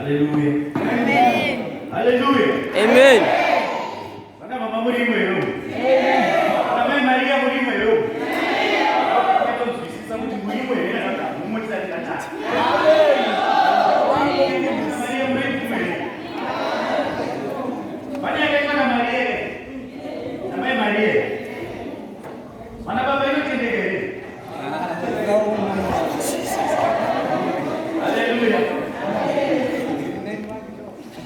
Haleluya. Amen. Haleluya. Amen. Vana mama murimo here? Amen. Vana mai Maria murimo here? Amen. Tonzwisisa kuti murimo here kana mumo tisati tatata. Amen. Maria murimo here? Vana yakaitwa na Maria here? Na mai Maria. Vana baba inotendeka here? Haleluya.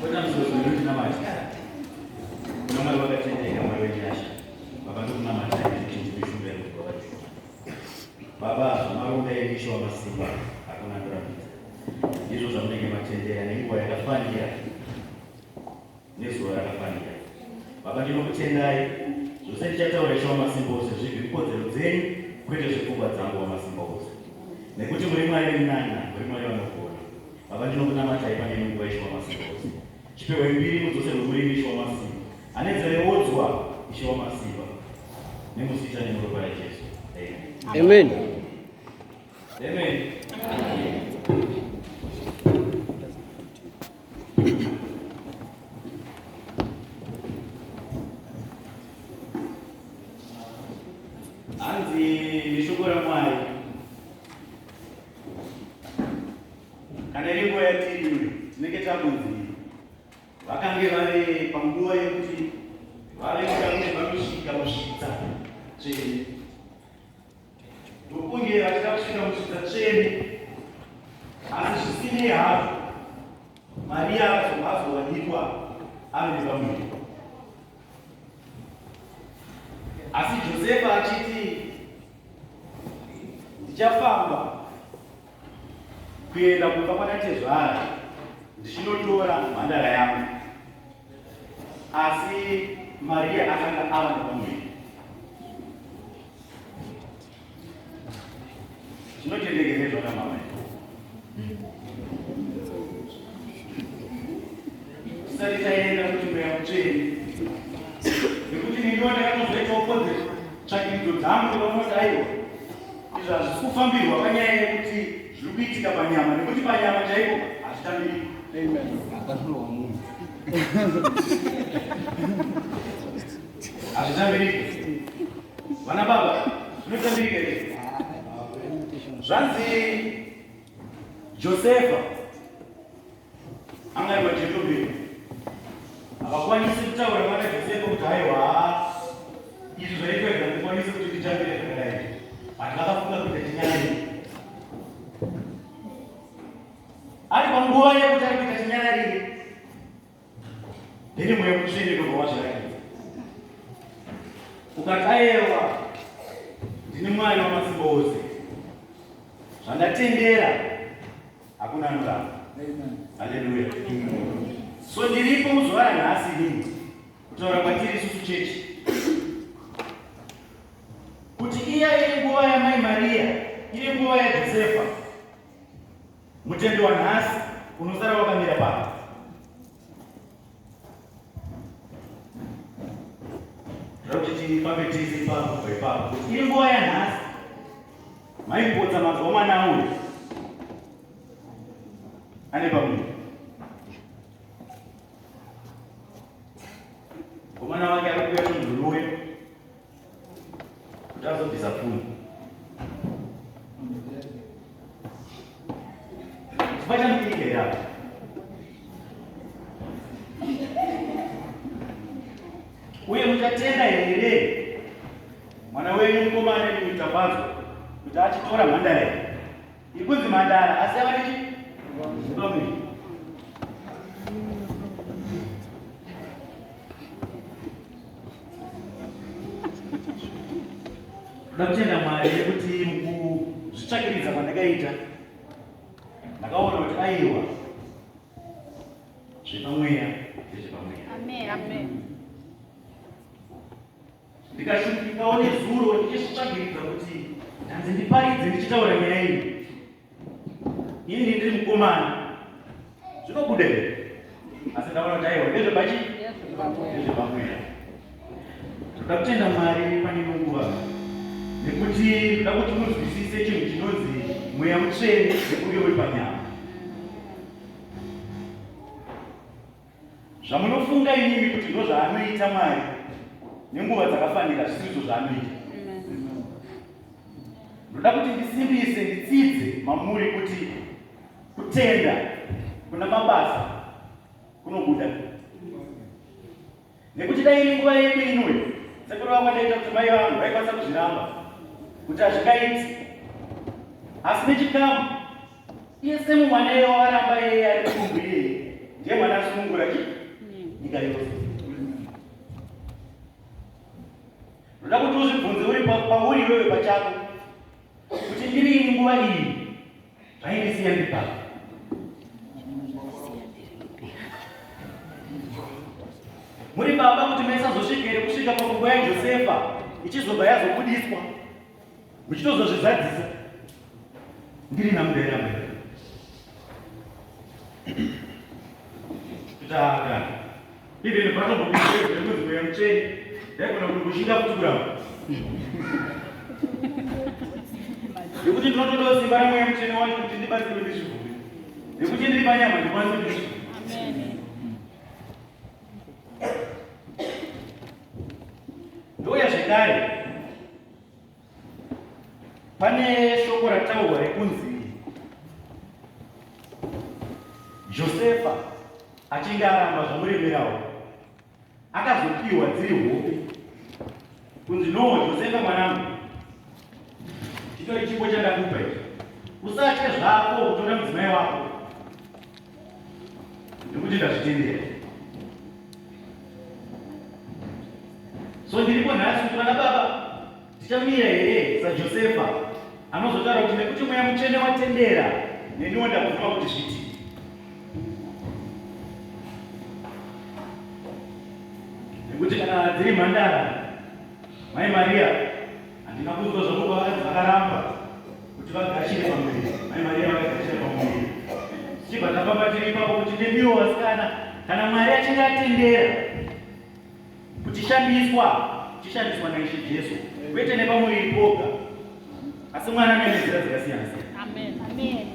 Kona mzozo wetinamata. Kuna Mwari wakatendeka, Mwari wenyasha. Baba ndokunamata kuti ndipishumbe kuti Baba zvamaronga emisho wamasimba hakuna ndorambidza. Ndizvo zvamunenge matendera nenguva yakafanira nezuva rakafanira. Baba ndinokutendai zvose ndichataura Ishe wamasimba ose zvibvi mukodzero dzenyu kwete zvepfungwa dzangu wamasimba ose. Nekuti muri Mwari veminana, muri Mwari vanogona. Baba ndinokunamatai pane nguva Ishe wamasimba ose. Chipehwe mbiri mudzoserwe murimi Ishe wamasimba. Ane nzeve odzwa Ishe wamasimba. Nemuzita nemuropa raJesu. Amen. Amen. Amen. Hanzi neshoko raMwari kana iri nguva yatiri tinenge takunzi vakange vave panguva yekuti vave kuda kuti vanosvika musvitsa tsvene ndokunge vachida kusvika musvitsa tsvene asi zvisinei hazvo Maria akazobva azowanikwa ave nepamuviri asi Josefa achiti ndichafamba kuenda kumba kwanatezvara ndichinotora mhandara yangu asi Maria akanga ava nepamuviri Zvinotendeka here zvana mama? Tisati taenda kuti mweya mutsvene. Nekuti neniwo ndakatozoitawo kodzero tsvakiridzo dzangu ndikaona kuti aiwa izvi hazvisi kufambirwa panyaya yekuti zviri kuitika panyama nekuti panyama chaipo hazvitambiriki. Amen. Akarohwa munhu. Hazvitambiriki. Vana baba, zvinotambirika here? Zvanzi Josefa anga ari majendomeni havakwanisi kutaura mwana Josefa kuti haiwa izvi zvaitwa izvi handikwanisi kuti nditambire zvakadai but vakafunga kuita chinyararire ari panguva yekuti ari kuita chinyararire Ndini mweya mutsvene ndobva wazviratidza. Ukati ayewa ndini Mwari wamasimba ose. Zvandatendera hakuna anoramba. Haleluya. So ndiripo muzuva ranhasi inini kutaura kwatiri isusu chechi kuti iya iri nguva yamai Maria iri nguva yaJosefa Mutendo wanhasi unosara wakamira papi? Kuti tifambe tese ipapo kubva ipapo kuti iri nguva yanhasi maipotsa manzwa mwana uyu ane pamuviri komana wake ari kuuya tonzunure kuti azobvisa pfuma Vachamubika here apa? Uye muchatenda here mwana wenyu mukomana imi Tafadzwa kuti achitora mhandara iyi? Iri kunzi mhandara asi yava nechi pamuviri. Ndoda kutenda Mwari nekuti mukuzvitsvakiridza kwandakaita ndakaona kuti aiwa zvepamweya ndezvepamweya. Amen. Amen. Ndikashupikawo nezuro ndichizvitsvagiridza kuti ndanzi ndiparidze ndichitaura nyaya iyi. Ini ndiri mukomana zvinobuda here? Asi ndaona kuti aiwa ndezvepachi ndezvepamweya. Ndoda kutenda Mwari pane ino nguva nekuti ndoda kuti munzwisise chinhu chinonzi mweya mutsvene nekunge uri panyama. Zvamunofunga imimi kuti ndozvaanoita Mwari nenguva dzakafanira zvisizvo zvaanoita. Ndoda kuti ndisimbise nditsidze mamuri kuti kutenda kuna mabasa kunobuda. Nekuti dai iri nguva yedu inoyi, sekuru vangu vandaita kuti mai vangu vaikwanisa kuzviramba kuti hazvingaiti. Asi nechikamu iye semumwana iye wavaramba iyeye ari mudumbu iyeye ndiye mwana asunungura chi nyika yose. Ndoda kuti uzvibvunze uri pauri iwewe pachako kuti ndiri ini nguva iyi zvaindisiya ndiri papa. Muri baba kuti maisazosvika here kusvika panguva yaJosefa ichizobva yazobudiswa muchitozozvizadzisa ndiri namudera mberi. Kutanga. Even patombobudiswa mweya mutsvene ndaigona kuti kushinga futi kuramba. Nekuti ndinotodawo simba ramweya mutsvene wacho kuti ndibatsirwe ndizvibvume. Nekuti ndiri panyama ndikwanise ndizvibvume. Ndouya zvekare pane shoko rataurwa rekunzi Josefa achinge aramba zvamuremerawo akazopiwa dziri hope kunzi no Josefa mwanangu chitori chipo chandakupa ichi usatye zvako kutora mudzimai wako nekuti ndazvitendera so ndiripo nhasi kuti vana baba tichamira here saJosefa anozotaura kuti nekuti mweya mutsvene watendera neniwo ndakubvuma kuti zviti nekuti kana dziri mhandara mai Maria handina kunzwa zvako pavakadzi vakaramba kuti vagashire pamuviri mai Maria vakagashira pamuviri tichibva tafamba tiri ipapo kuti nemiwo vasikana kana Mwari achinge atendera kuchishandiswa chishandiswa naIshe Jesu kwete nepamuviri poga asi mwana ane nzira dzakasiyana siyana. Amen. Amen.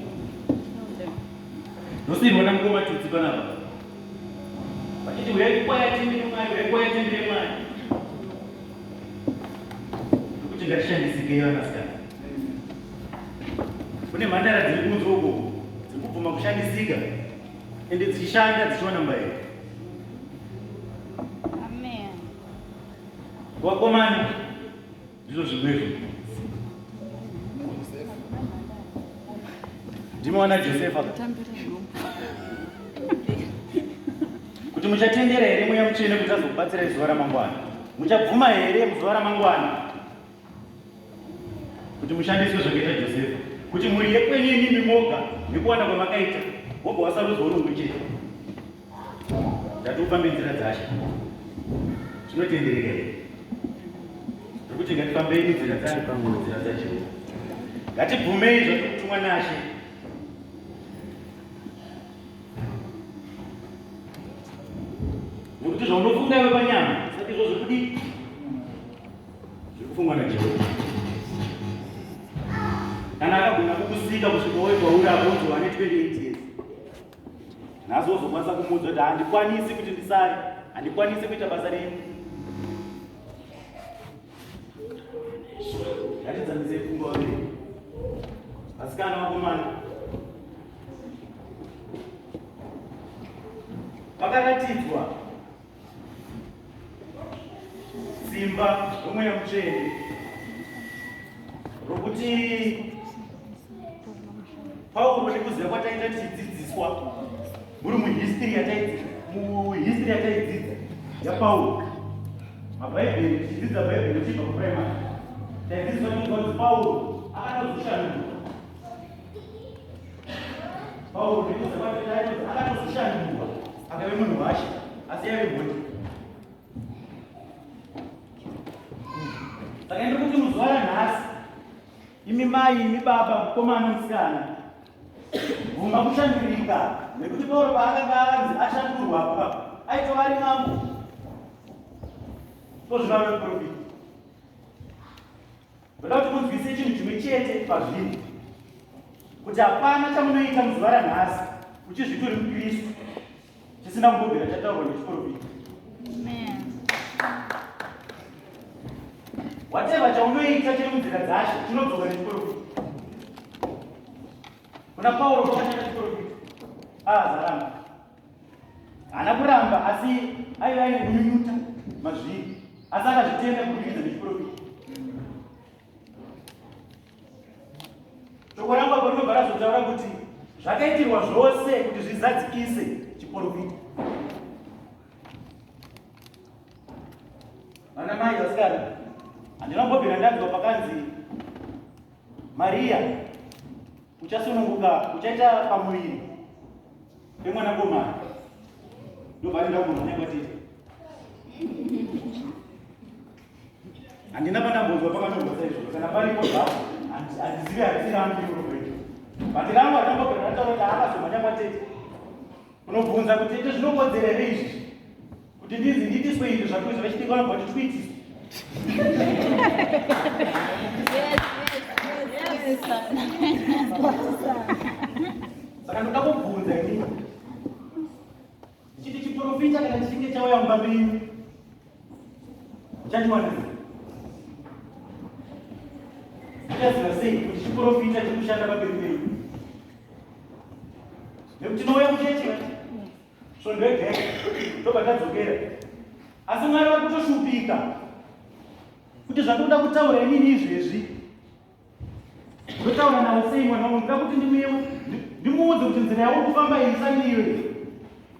Ndosirwa namukoma Tutsi panapa vachiti huyai kukwaya timbire Mwari, huyai kukwaya timbire Mwari. Ndokuti ngatishandisikei vanasikana. Kune mhandara dziri kunze uko dziri kubvuma kushandisika ende dzichishanda dzichiwana mbayiro. Amen. Vakomana ndizvo zvimwezvo. Ndimoona Josefa kuti muchatendera here mweya mutsvene kuti azokubatsirai zuva ramangwana? Muchabvuma here muzuva ramangwana kuti mushandiswe zvakaita Josefa, kuti mhuri yekwenyu imimi moga nekuwanda kwamakaita wobva wasarudzwa uri umwe chete? Ndati ufambe nzira dzashe zvinotendereka here? Nokuti ngatifambei nzira nzira dzaJehovha, ngatibvumei zvatiri kutumwa naShe. Nokuti zvaunofunga iwe panyama sati izvo zviri kudii zviri kufungwa naJehovha. Kana akagona kukusika kusvika wewe pauri apo unzi wane 28 years nhasi wozokwanisa kumuudza kuti handikwanisi kuti ndisare, handikwanisi kuita basa renyu. Ngatidzamisei pfungwa vaviri, vasikana vakomana vakaratidzwa simba romweya mutsvene rokuti Pauro nekuziva kwataita tichidzidziswa muri muhistory yataimuhistory yataidzidza yaPauro mabhaibheri tichidzidza bhaibheri tichibva kuprimary taidzidziswa tinzwa kuti Pauro akatozoshandurwa Pauro nekuziva kwataita akatozoshandurwa akave munhu washe asi yaive mhondi saka ndiri kuti muzuva ranhasi Imi mai, imi baba, mukomana, musikana, bvuma kushandurika nekuti Pauro paakanga anzi ashandurwa apa aitova ari mambo. So zvino ave muprofita. Ndoda kuti munzwise chinhu chimwe chete pazviri kuti hapana chamunoita muzuva ranhasi uchizviti uri muKristu. Chisina kumbobvira chataurwa nechiprofita. Whatever chaunoita chiri munzira dzashe chinodzoka nechiprofita. Kuna Pauro kwakashanda chiprofita. Aazaramba. Haana kuramba asi aiva aine kunyunyuta mazviri. Asi akazvitenda kubudikidza nechiprofita. Shoko rangu apo rinobva razotaura kuti zvakaitirwa zvose kuti zvizadzikise chiprofita. Vana mai vasikana, handina kumbobvira ndanzwa pakanzi Maria uchasununguka uchaita pamuviri pemwanakomana ndobva aenda kumhanya kwatete. Handina pandambonzwa pakanyorwa saizvozvo kana paripo zvapo handizivi harisi rangu iroro break but rangu handambobvira ndataura kuti akazomhanya kwatete unobvunza kuti tete zvinokodzera here izvi kuti ndinzi ndiitiswe izvi zvatuizvo vechidiki vanobva kuti tikuitiswe saka ndoda kubvunza ini ndichiti chiprofita kana chichinge chauya mumba menyu Uchachiwana sei? Uchaziva sei kuti chiprofita chiri kushanda pamberi penyu? Nekuti tinouya kuchechi svondo yega yega tobva tadzokera, asi Mwari vari kutoshupika kuti zvandinoda kutaura inini izvezvi Ndotaura nawo sei mwana wangu? Ndoda kuti ndimuudze kuti nzira yauri kufamba iyi sandiyo iyi.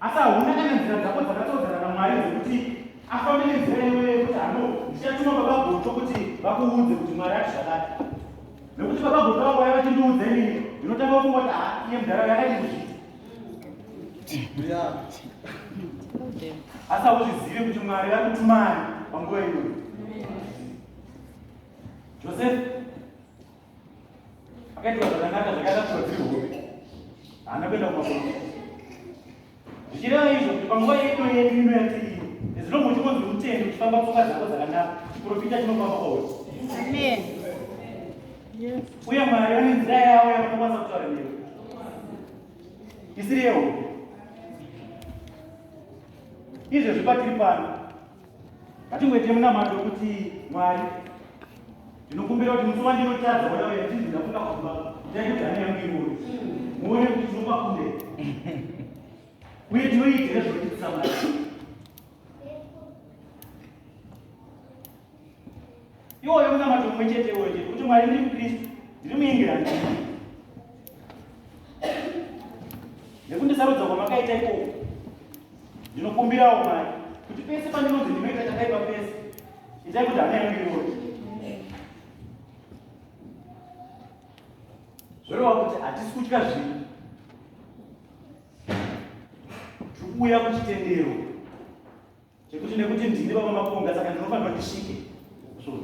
Asi hauna kana nzira dzako dzakatodzana naMwari dzekuti afambe nenzira iyoyo yekuti hano ndichatuma baba Goto kuti vakuudze kuti Mwari ati zvakati. Nekuti baba Goto vangu vaiva vachindiudza inini, ndinotanga kufunga kuti ha iye mudhara yakadii kuzviita. Asi hauzvizive kuti Mwari vari kutumani panguva iyoyo. Joseph akaitirwa zvakanaka zvakaita dziri hope haana kuenda kumaprofita zvichireva izvo kuti panguva yedu yedu ino yatiri ino ezilongo uchingonzi mutende uchifamba tsoka dzako dzakanaka chiprofita chinofamba kwauri uye Mwari vane nzira yavo yavanokwanisa kutaura newe isiri yehope izvezvi patiri pano Ngatingoite munamato wekuti Mwari, ndinokumbira kuti musi wandinotadza uya uya ndinzi ndafunga kumba, itai kuti hana yangu iroye. Muone kuti tinopakunde. Uye tinoitira zvinotiitisa Mwari. Iwoyo munamato mumwe chete iwoyo chete kuti Mwari ndiri muKristu, ndiri muEngland. Nekundisarudza kwamakaita ikoko. Ndinokumbirawo Mwari kuti pese pandinonzi ndinoita chakaipa pese, itai kuti hana yangu irove. Zvoreva kuti hatisi kutya zvinhu, tiri kuuya kuchitendero chekuti nekuti ndini baba Maponga saka ndinofanirwa ndisvike kusvondo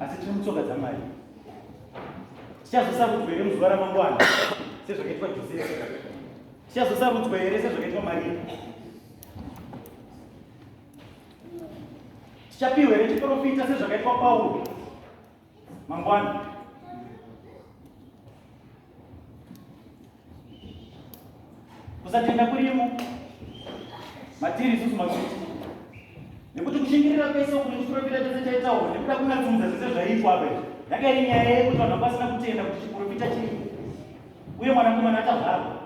asi tiri mutsoka dzamwari tichazosarudzwa here muzuva ramangwana sezvakaitwa josefa tichazosarudzwa here sezvakaitwa mariya tichapiwa here chiprofita sezvakaitwa pauro mangwana Kusatenda kurimo matiri isusu makuti nekuti kushingirira kwese uku nechiprofita chese chaitaurwa nekuda kunatsurudza zvese zvaiitwa apa izvi yanga iri nyaya yekuti vanhu vasina kutenda kuti chiprofita chiriko uye mwanakomana achazvarwa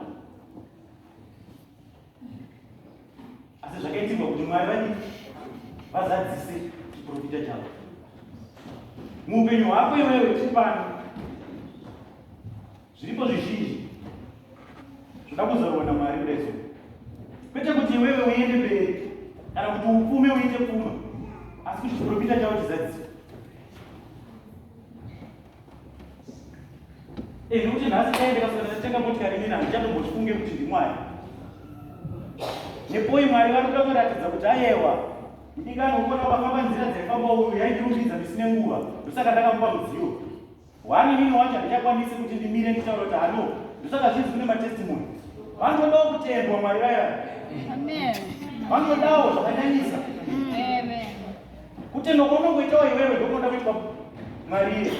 asi zvakaitirwa kuti Mwari vadii vazadzise chiprofita chavo muupenyu hwako iwewe tiri pano Zviripo zvizhinji zvoda kuzorwa naMwari kudai so, kwete kuti iwewe uende mberi kana kuti upfume uite pfuma, asi kuti chiprofita chavo chizadziswe. Eh, nekuti nhasi dai ndikaswera ndatenga motikari inini handichatombozvifunge kuti ndiMwari. Nepoi Mwari vari kuda kuratidza kuti ayewa mudikani ukuona ukafamba nzira dzaifamba uyu yaindirumbidza misi nenguva ndosaka ndakamupa mudziyo One inini wacho handichakwanisi kuti ndimire nditaure kuti hano ndosaka zvinzi kune matestimony vanodawo kutendwa Mwari vaya vanodawo zvakanyanyisa kutendwa kwaunongoitawo iwewe ndokunoda kuitwa Mwari iye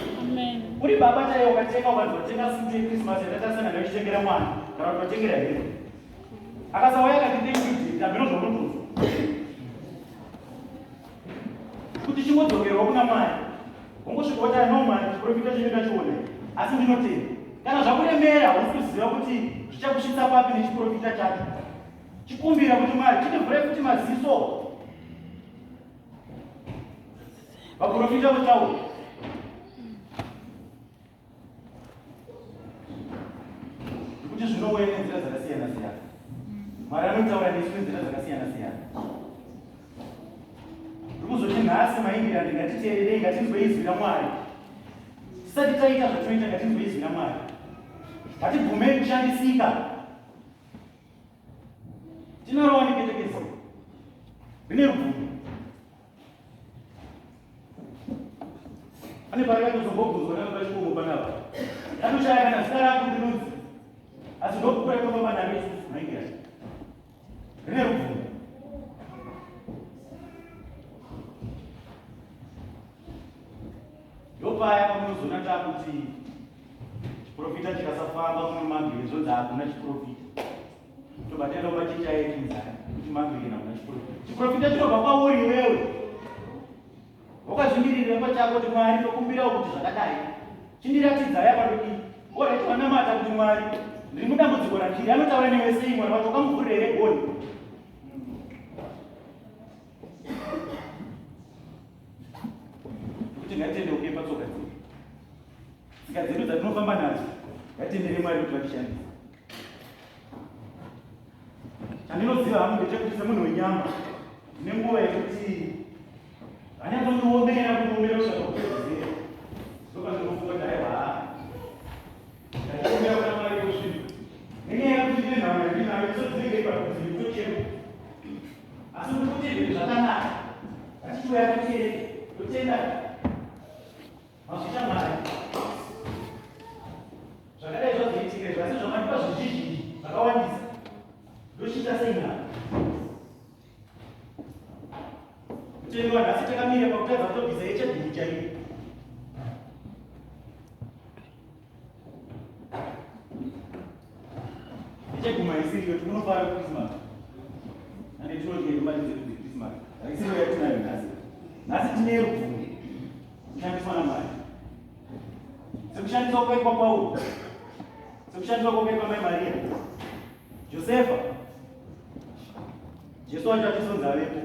uri baba chaiye ukatenga ukanzi watenga sutu yechristmas yatatasana nayo uchitengera mwana kana kuti watengera hero. Akasauya akati thank you dear, hameno zvaunotonzwa. Kuti chingodzokerwa kuna Mwari. Wongosvika woti no Mwari, chiprofita chenyu ndachiona. Asi ndinotenda. Kana zvakuremera hausi kuziva kuti zvichakusvitsa papi nechiprofita chacho. Chikumbira kuti Mwari chindivhure futi maziso. Vaprofita votaura. Nekuti zvinouya nenzira dzakasiyana siyana. Mwari anotaura nesu nenzira dzakasiyana siyana. Ndikuzoti nhasi maingirandi ngatiteererei ngatinzwe izwi raMwari. Tisati taita zvatinoita ngatinzwe izwi raMwari. Ngatibvumei kushandisika. Tinarova neketekesi. Rine rubvumo. Pane pari katozombobvunzwa nababa Chikomo panapa. Ndatoshaya kana zita rako ndinonzi. Asi ndokukura kwababa naro isusu maingira. Rine rubvumo. Ndopaya pamunozoona takuti chiprofita chikasafamba muno mangere zvonzi hakuna chiprofita. Tobva taenda kumachechi aya echinzara kuti mangere hakuna chiprofita. Chiprofita chinobva kwauri iwewe. Wakazvimiririra pachako kuti Mwari ndokumbirawo kuti zvakadai. Chindiratidzai apa ndodii. Alright wanamata kuti Mwari ndiri mudambudziko randiri anotaura newe sei Mwari wacho wakamuvhurira here goni. Kuti ngatendeuke patsoka dzedu. Tsika dzedu dzatinofamba nadzo ngatendere Mwari kuti vatishandise. Chandinoziva hangu ndechekuti semunhu wenyama ndine nguva yekuti vanyatsondiomera kundiomera kusvika kupedzisira ndopandinofunga kuti aiwa ndachiomera kuna Mwari kozvino nenyaya yekuti ndine nhamo yandinayo misodzi inenge iri padhuze nekutochema asi ndikuti zvinhu zvakanaka ngatichiuya kukereke totenda Mazvita Mwari. Zvakadai zvazoitika izvi asi zvamandipa zvizhinji zvakawandisa. Ndochiita sei navo? Mutengo wanhasi takamira pakutadza kutobvisa yechegumi chaiyo. Yechegumi haisiriyo tikunofara Christmas. Ane tinodya mari dzedu dzeChristmas. Haisiriyo yatinayo nhasi. Nhasi tine rubvumo. Kushandiswa naMwari. Sekushandiswa kwakaitwa Pauro. Sekushandiswa kwakaitwa Mai Maria. Josefa. Jesu wacho achisonzi avepo.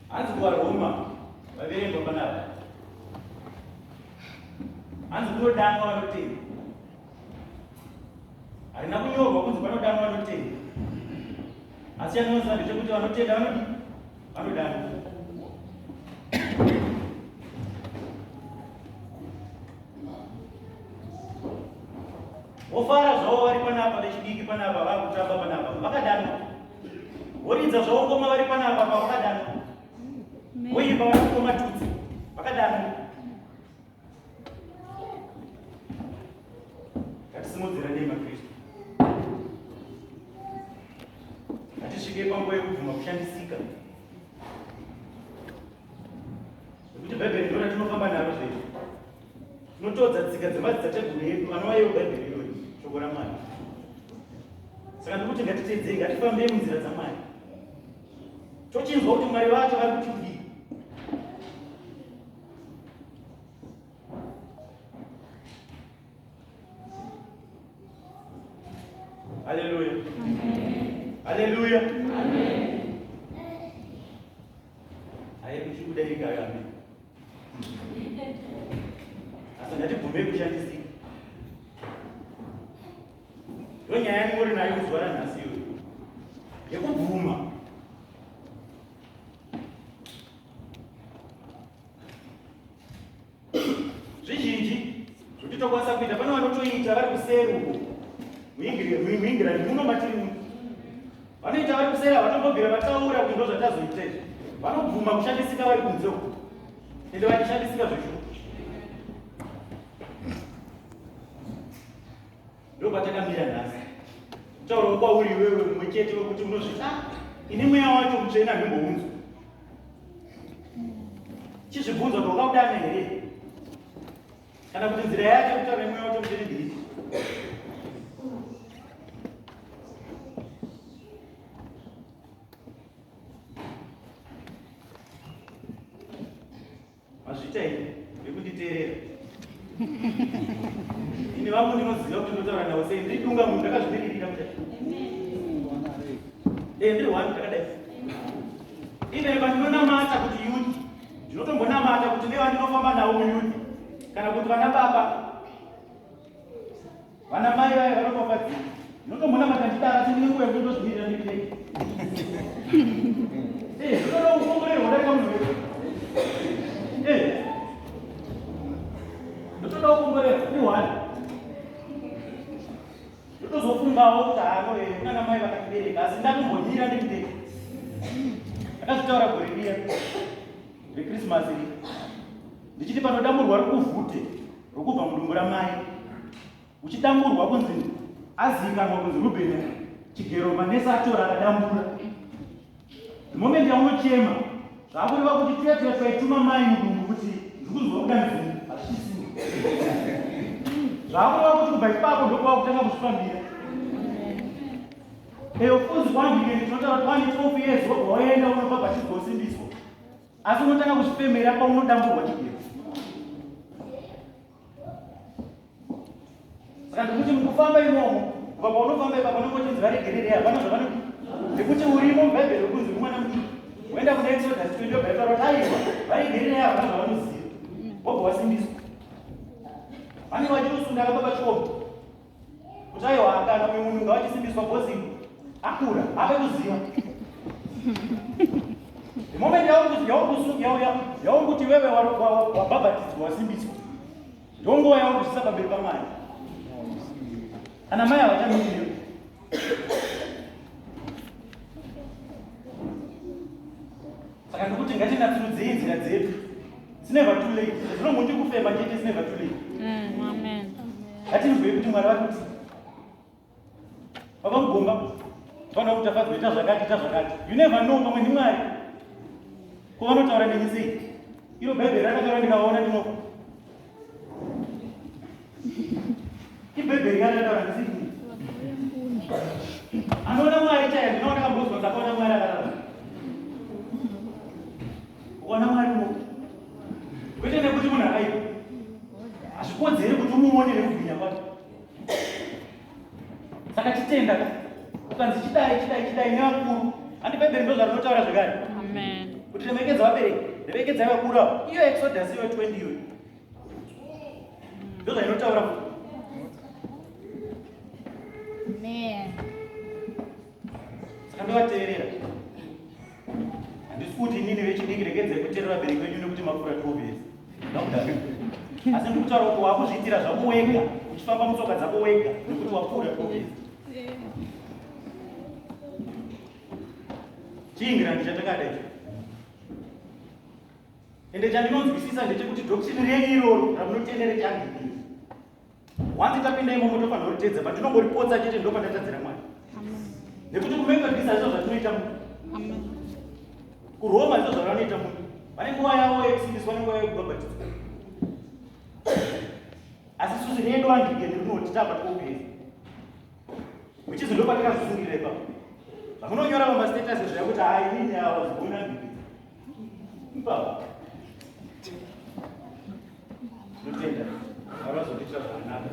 Hanzi kuvaRoma vaverengwa panapa. Hanzi kunodanwa vanotenda. Harina kunyorwa kunzi panodanwa vanotenda. Asi chandinoziva ndechekuti vanotenda vanodii? Vanodanwa. Vofara zvavo vari panapa vechidiki panapa vakutamba panapa vakadanwa. Voridza zvavo ngoma vari panapa pavakadanwa. Voimba vari kukoma tutsi vakadanwa. Ngatisimudziranei maKristu. Ngatisvike panguva yekubvuma kushandisika. Nekuti Bhaibheri ndiro ratinofamba naro zvedu. Tinotodza tsika dzemadzitateguru edu anova iwo Bhaibheri irori, shoko raMwari. Saka ndikuti ngatiteedzei, ngatifambei munzira dzaMwari. Tochinzwa kuti Mwari vacho vari kuti kudii. Haleluya. Haleluya. Amen. Aye kuchikudarika amen. Asi ngatibvumei kushandisika. Ndonyaya yandingori nayo kuzuva ranhasi iyoyo. Yekubvuma. Zvizhinji zvekuti tokwanisa kuita pane vanotoita vari kuseri uko. Muingirani muno matiri muno. Vanoita vari kuseri havatombobvira vataura kuti ndozvatazoita izvi. Vanobvuma kushandisika vari kunze uko. Ende vachishandisika zveshuwa. Ndopatakamira nhasi. Kutaurawo kwauri iwewe mumwe chete wekuti unozviti ah, ini mweya wacho mutsvene handimbounzwa. Chizvibvunza kuti wakaudana here? Kana kuti nzira yake yekutaura nemweya wacho mutsvene ndeipi? Mazvita ini nekunditeerera. Ini vangu ndinoziva kuti ndotaura navo sei. Ndiri dunga munhu ndakazvimiririra kuti. Eh, ndiri one ndakadai. Ine vandinonamata kuti youth. Ndinotombonamata kuti nevandinofamba navo muyouth. Kana kuti vana baba. Vana mai vaya vanopapadzira. Ndinotombonamata ndidara asi ndine nguva yekuti ndozvimirira ndiri ndega. Eh, ndinoda kukomborerwa darika munhu wese. Eh. Ndotoda kukomborerwa ndi one. Ndotozofungawo kuti hano eh kunana mai vakatibereka asi ndatombomira ndiri ndega. Ndakazvitaura gore riya reChristmas iri. Ndichiti panodamburwa rukuvhute rwokubva mudumbu ramai uchidamburwa kunzi azikanwa kunzi Rubeni chigero manesi atora akadambura. The moment yaunochema zvakureva kuti tuya tuya twaituma mai mudumbu kuti ndikuzwa kuda mvuu hazvichisina. Zvakureva kuti kubva ipapo ndokwava kutanga kuzvifambira. Eyo fuzi kwandikeni tinotaura kuti wane 12 years wobva waenda unobhabhatidzwa wosimbiswa. Asi unotanga kuzvifemera paunodamburwa chigero. Saka ndikuti mukufamba imomo, kubva paunofamba ipapo unenge uchinzi varegererei, hapana zvavanoti. Nekuti urimo mubhaibheri wekunzi uri mwana mudiki. Woenda kuna Exodus 20 yobva yataura kuti aiwa, varegererei hapana zvavanoziva. Wobva wasimbiswa. Vanenge vachinosunda kababa chikomba. Kuti aiwa kana uyu munhu ngawachisimbiswa bhozi akura, ave kuziva. The moment yauri kuti wewe wabhabhatidzwa wasimbiswa, ndonguva yauri kuzvisa pamberi pamai. Ana mai havachamirira. Saka ndikuti ngatinatsurudzei nzira dzedu. It's never too late. Zvinongondi kufema chete, it's never too late. Amen. Ngatinzwei kuti Mwari vari kuti Baba Mugomba vanoda kuti tafadzwa ita zvakati ita zvakati. You never know pamwe ndiMwari. Ko vanotaura neni sei? Iro Bhaibheri rakataura ndikaona ndinofa. Ibhaibheri rakataura ndisii. Anoona Mwari chaiye ndinoona kambozwa ndakaona Mwari akararama. Ukaona Mwari unofa. Kwete nekuti munhu akaipa. Hazvikodzeri kuti umuone nekubwinya kwake. Saka chitenda ka. Ukanzi chidai chidai chidai nevakuru. Handi Bhaibheri ndo zvarinotaura zvekare. Amen. Kuti remekedza vabereki, remekedzai vakuru avo. Iyo Exodus iyo 20 iyoyo. Ndo zvainotaura futi. Amen. Saka ndovateerera. Handisi kuti inini vechidiki regedzai kuteerera vabereki venyu nekuti mapfuura 12 years. Ndakudaro. Asi ndiri kutaura kuti wakuzviitira zvako wega, uchifamba mutsoka dzako wega nekuti wapfuura 12 years. ChiEngland chatakada icho. Ende chandinonzwisisa ndechekuti doctrine renyu iroro ramunotendera rechiAnglican. Once tapinda imomo tofanira kuriteedza, but tinongoripotsa chete ndopandatadzira Mwari. Nekuti kuMethodist hazvo zvatinoita muno. Amen. KuRoma ndizvo zvavanoita muno. Vane nguva yavo yekusimbiswa nenguva yekubhabhatidzwa. Asi isusu redu Anglican rinoti tava 12 years. Which is ndopatakazvisungirira ipapo. Zvamunonyora pamastatus zviya kuti hai inini I was born Anglican. Ipapo. Tinotenda. Mwari vazondiitira zvakanaka.